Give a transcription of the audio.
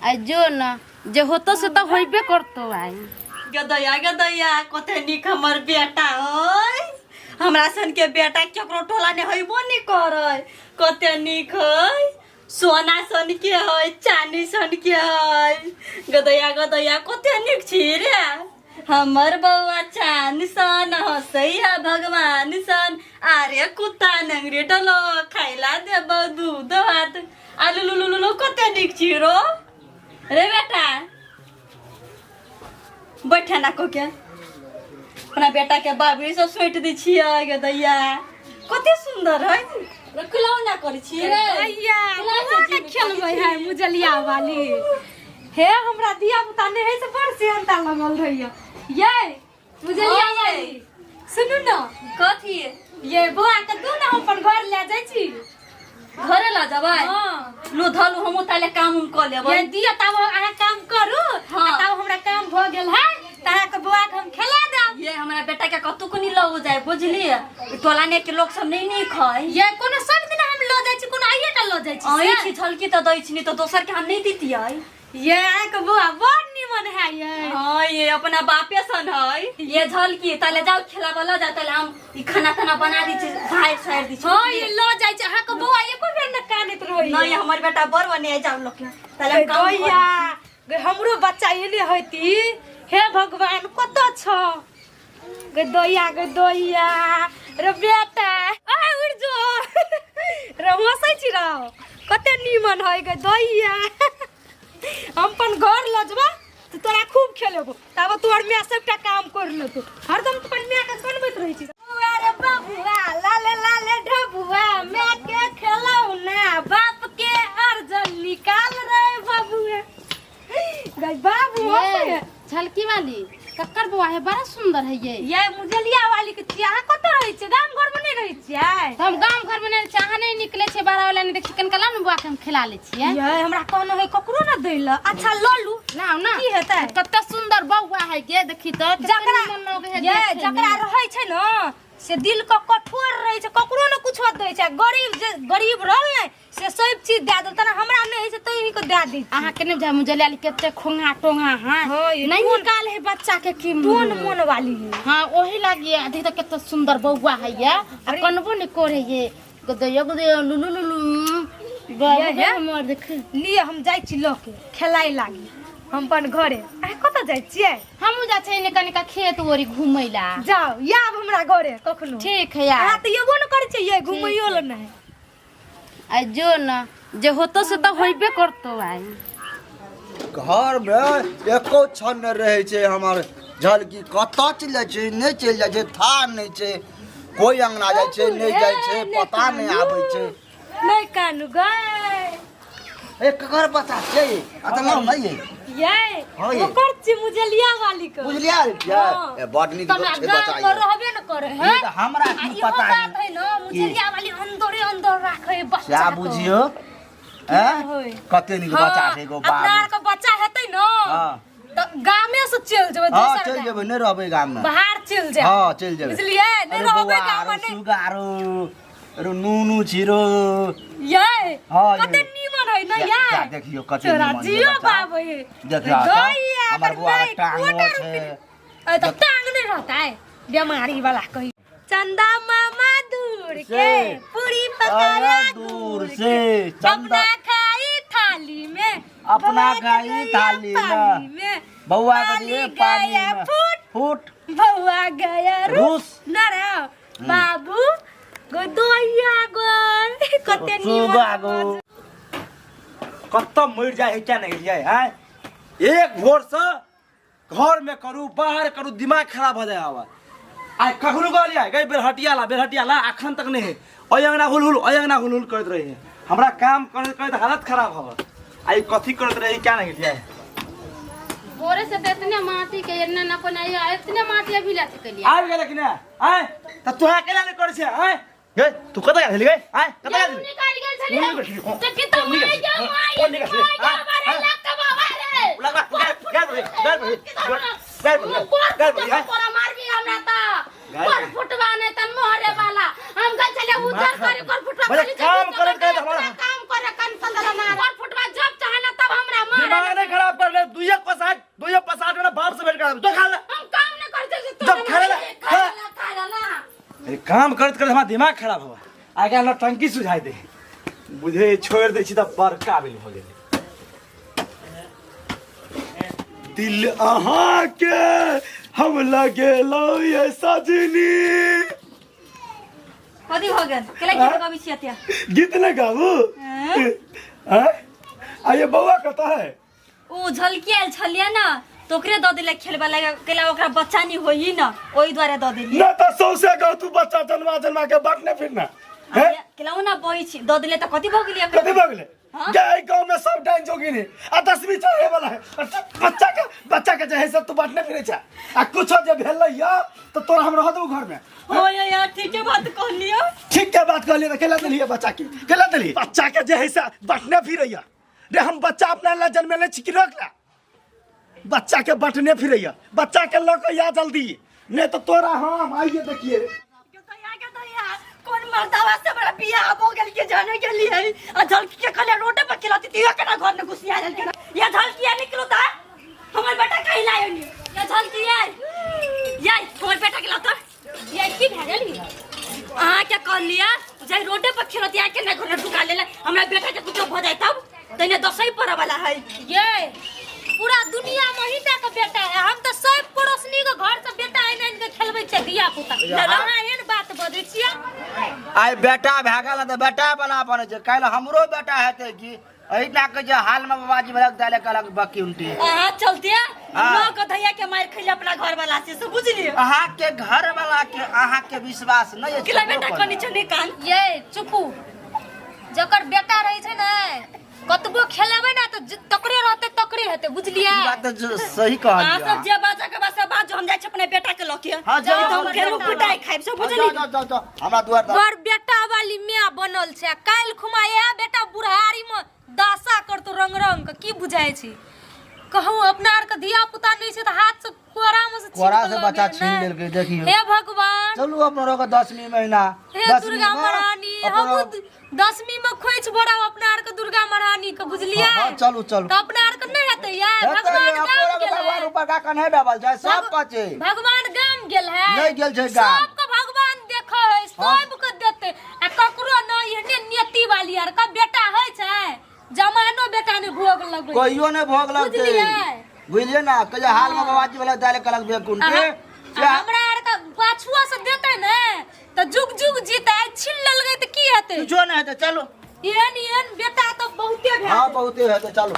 आ जो न जे होतो से तो होइबे करतो आई। गदैया गदैया, कते नीक हमर बेटा है। हमरा सन के बेटा केकरो टोला ने होइबो नहीं करे। कते नीक है, सोना सन के है, चांदी सन के है। गदैया गदैया, कते नीक छी रे हमर बौआ, चांद सन हंसैया भगवान सन। अरे कुत्ता नंगरे डलो खाइला देबो दूध भात आलू लुलु लुलु। कते नीक छी रो रे बेटा। बैठे ना को के अपना बेटा के बाबरी सब सोइट दै छियै। गे दैया, कते सुंदर है रे, खिलौना करै छियै। भैया कोना खेलबै है मुजलिया वाली हे? हमरा धिया पुता नहि है से बड़ सेहनता लगल रहैया। ये मुजलिया हाँ, ये। वाली, सुनू न। कथी? ये बौआ के दू न, हम अपन घर ले जाइ छी। घरे लऽ जेबै? हाँ। लू धलू, हमहूँ ताले काम उम कऽ लेबै। ये दिअ, तब अहाँ काम करू। हाँ। आ तब हमरा काम भऽ गेल है तऽ अहाँके बौआ के हम खेला देब। ये हमरा बेटा के कतौ को नहीं लऽ जाय, बुझलियै? ई टोला ने के लोग सब नहीं नीक है। ये कोनो सब दिन हम लऽ जाइ छी, कोनो आइए टा लऽ जाइ छी अहीं से? छी झलकी तऽ दै छी, नहीं तऽ दोसर के हम नहीं दितियै। ये अहाँके बौआ बड़ निमन है ये। हाँ, ये अपना बापे सन है। ये झलकी, ताले जाओ खेलाबऽ लऽ जाओ, ताले हम ई खाना ताना बना दै छी, झाड़ि सारि दै छी। हाँ, ये लऽ जाइ छै। अहाँके बौआ एको बेर ने कानैत रहैया। नहीं, हमर बेटा बड़ बने जाओ लोग के, ताले हम काम करै। गैया गे, हमरो बच्चा एने होती। हे भगवान, कतऽ छ गे दैया? गे दैया रे बेटा, आ उड़ जो रे। हँसै छी रौ? कते नीमन है गे दैया। हम अपन घर लऽ जेबा तऽ तोरा खूब खेलेबो। तब तोहर माय सबटा काम कर लेतो। हरदम तो अपन माय के कनबैत रहै छी। बबुआ रे बबुआ, लाले लाले ढबुआ, माय के खेलौना बाप के अर्जन निकाल रे बबुआ। गई बाबू हंसै है। झलकी वाली, कक्कर बौआ है? बड़ा सुंदर है ये। ये मुजलिया वाली के छियै। अहाँ कतऽ रहै छियै? गाम घर मे नहि रहै छियै? तऽ हम गाम घर में नहि छियै, अहाँ नहि निकले छियै बाहर वाला नहि देखी। कनिका लाउ ने बौआ के, हम खेला लै छियै। ये हमरा कहनो है ककरो ना दै लए। अच्छा लऽ लू। लाउ ना। की हेतै? कते सुंदर बौआ है गे, देखी तऽ कते जकरा निमन लगै है ये देखै में। जकरा रहै छै ने से दिल के कठोर रहै छै, ककरो ने कुछो दै छै। गरीब जे गरीब रहल ने से सब चीज दए देल। तना हमरा नहि होइ छै तै के दए दै छी। अहाँ के नहि बुझाय मुजलिया वाली कते खोंगा टोंगा है? हाँ, ये नहीं निकाल है बच्चा के की टोन मोन वाली है। हाँ, ओही लागी। देख तऽ कते सुंदर बौआ है ये, आ कनबो नहीं करे ये। गदैया गदैया लुलु लुलु बाबू। ये है? हमर देख। लिए, हम जाइ छी लऽ के खेलाय लागी हम अपन घरे। अहाँ कतऽ जाइ छियै? हमहूँ जाइ छियै एने कनिका खेत ओरी घूमै ला। जाउ, आयब हमरा घरे कखनो। ठीक है यार। अहाँ तऽ एबो ने करै छियै घुमैयो लए नहि। आ जो न जे होतो से तो होइबे करतो आई। घर मे एको क्षण नहि रहै छै हमर झलकी। कतऽ चलि जाइ छै, नहि चलि जाइ छै, थाह नहि छै। कोइ अङ्गना जाइ छै, नहि जाइ छै, पता नहि आबै छै। नहि कानू गै। ए, ककर बच्चा छै? आ तऽ लाउ ने ये। ये हाँ ये। ओकर छी, मुजलिया वाली के। बुझलियै छियै? हाँ। ए, बड नीक तमे छै गाम बच्चा पर ये। रहबे न करे है। ई तऽ हमरा आ की इहो पता बात है न, मुजलिया वाली अंदरे अंदर राखे है बच्चा सएह के। बुझियौ हैं? होय। कते नीक हाँ, बच्चा छै एगो अपना बाबू। आर के बच्चा हेतै न हाँ। तऽ गामे से चलि जेबै हाँ, दोसर चलि गाम। जेबै, नहि रहबै गाम मे। बाहर चलि जायब। हाँ, चलि जेबै। बुझलियै? नहि अरे रहबै बौआ, गाम मे अरे नहि। सुगा रो, अरे नूनू छिरो। ये हाँ, ये। कते नीमन है न जा- ये। जा देखियौ कते तोरा नीमन छै जियो बच्चा। बाबू ये। देखियौ तऽ, गैया, हमर एकर बौआ के माय टांगो कोटा छै। रुपि- अरे तऽ टांग नहि रहतै, बीमारी वाला कही। चंदा मामा दूर के से। पूरी पकाया अरे दूर से चंदा अपना खाई थाली में, अपना बौआ के खाई दिया थाली में। पानी में, बौआ के दिए पानी गया में। फूट, फूट, बौआ गया रूस। रूस। न रे बाबू गो दोइया गो, कते निमन। सुगा गो। कतऽ मरि जाइ है क्या नहीं जाइ है। एक भोरसँ घरमे करू, बाहर करू, दिमाग खराब भऽ जाइ हवा। आइ कखनो कहलियै गई बेरहटिया ला, बेरहटिया ला, अखन तक नहि है। ओहि अंगना हुल हुल, ओहि अंगना हुल हुल करैत रही है। हमरा काम करैत करैत हालत खराब हवा। आइ कथी करैत रही क्या नहीं जाइ। भोरे से तऽ इतने माटी के एने न कोना इतने माटी अभी ला चुकलियै। आबि गेलै कि नहि? आय तऽ तोरा केना नहि करै छै? आय गे, तू कतऽ गेल छली गे? आय कतऽ गेल छली? निकाल गेल छली हम। निकल छली। तऽ की तऽ निकल माय छली। गे, माय ओ निकल छली। माय गे, आय, मारे आय। लग के बाबा रे। लगा, गाय, गाय पकड़ी, गाय पकड़ी, गाय पकड़ी, गाय पकड़ी, आय। तोरा मारबी हमरा तऽ। गाय कोर पकड़ी। फुटवा नहि तन मोहरे वाला। हम गल छलियै उजर करे कोर फुटवा बड़े खाली काम जब करैत करैत इतना हमरा- काम करे कंसल ना। कोर फुटवा जब चाहे ना तब हमरा मारे। दिमाग नहि काम करैत करैत हमरा दिमाग खराब हुआ आइ काल्हि नौटंकी सुझाइ दे बुझे छोड़ि दै छी तऽ बड़का बिल भऽ गेलै दिल अहाँके हम लगेलहुँ ये सजनी। कथी भऽ गेल? केला गीत गाबै छी अतिया? गीत ने गाबू आँय? आ ये बौआ कतऽ है? ओ झलकी आयल छलियै ने तऽ ओकरे दऽ देलियै खेलबा लए, केला ओकरा बच्चा नहि होई ने, ओहि दुआरे दऽ देलियै। ना तऽ सौंसे गाँव तू बच्चा जन्मा जन्मा के बांटने फिरना है। केला ओना बही छी दऽ देलियै तऽ कथी भऽ गेलै ओकरा? कथी भऽ गेलै? हाँ? गए गांव में सब डाइन जोगिनी आ दसवीं चढ़े वाला है और सब बच्चा के जे है सब तू बांटने फिरे छा आ कुछो जे भेलै या तो तोरा हम रह देबो घर में। हो या यार, ठीके बात कहलियो। ठीक के बात कहलिए तऽ केला देलिए बच्चा के, केला देलिए बच्चा के जे है से बांटने फिरैया रे। हम बच्चा अपना ला जन्मेले छी कि रख ला? बच्चा के बांटने फिरैया, बच्चा के लऽ के या जल्दी, नहीं तो तोरा हम आइए देखिए। कौन मर्दावा से बड़ा बियाह हो गेल के जाने के लिए आ झलकी के कले रोटे पर खिलाती थी केना घर में घुसिया गेल केना। या झलकी निकलो ता हमर बेटा कहीं लायो नी। या झलकी आय या हमर बेटा के लाता। ये की भए गेल? अहाँ के कहलिया जे रोटे पर खिलती आ के ना घर में ढुका लेला, हमरा बेटा के कुछो भ जाय तब तने दसई पर वाला है। ये पूरा दुनिया में ही के बेटा है, हम तो सब पड़ोसनी के घर से बेटा आनि आनि के खेलबै छै धिया पुता। अहाँ एहन बात बजै छियै? आइ बेटा भए गेल तऽ बेटा वाला बनै छै, काल्हि हमरो बेटा हेतै की? एहिना के जे हाल में बाबाजी भेलक दाले कहलक बकी उल्टी। अहाँ चलते हाँ। नौ के धैया के मार खैले अपना घर वाला से, से बुझलिए? अहाँ के घर वाला के अहाँ के विश्वास नहीं अछि। किला बेटा कनी छनी कान। ये चुपू, जकर बेटा रहै छै ने कतबो खेलेबै ने तऽ तकरे रहतै तकरे हेतै, बुझलियै? ई बात तऽ सही अहाँ कहलियै। सब जे बाजा के बात से बाजू, हम जाइ छी अपने बेटा के लऽ के। हाँ, जाओ, नहीं तऽ हम जाओ, फेरो जाओ, पिटाइ खाइब, से जाओ, बुझलियै? जाओ, जाओ, जाओ, हमरा दुआर दऽ। बड़ बेटा वाली माय बनल छै, आ काल्हि खुमा इएह बेटा बुढ़ारी में दासा करतो रंग रंग के। की बुझाइ छै कहूँ? अपना आर के धिया पुता नहि छै तऽ हाथ से कोरा में से छीन कोरा के से लऽ बच्चा गेल छीन ने। लेलकै, देखियौ। हे भगवान, चलू अपनो के 10वीं महीना, हे 10वीं दुर्गा में महारानी, अपनो हमहूँ 10वीं में खोइछ भराब अपना आर के दुर्गा महारानी के, बुझलियै? हाँ, चलू, चलू। तऽ अपना आर के नहि हेतै यार। हेतै, भगवान अपनो गाम के गेल भगवान है। ऊपर का कन्हे डबल छै, सब पचे। भगवान गाम गेल है। नहि गेल छै गाम। सबके भगवान देखै है, सबके देतै आ ककरो नहि। एहने नियति वाली आर के बेटा होइ छै, जमानो बेटा नहि भोग लगै, कहियो नहि भोग लगतै। बुझलियै? बुझलियै ना? कहियो हाल में बाबाजी वाला दालि कहलक बेकुन के। आ हमरा आर के पाछुआ से देतै ने तऽ जुग जुग जीतै, छीन लेलकै तऽ की हेतै? कुछो नहि हेतै, चलू। एहन एहन बेटा तऽ बहुते भेल। हाँ, बहुते हेतै, चलू।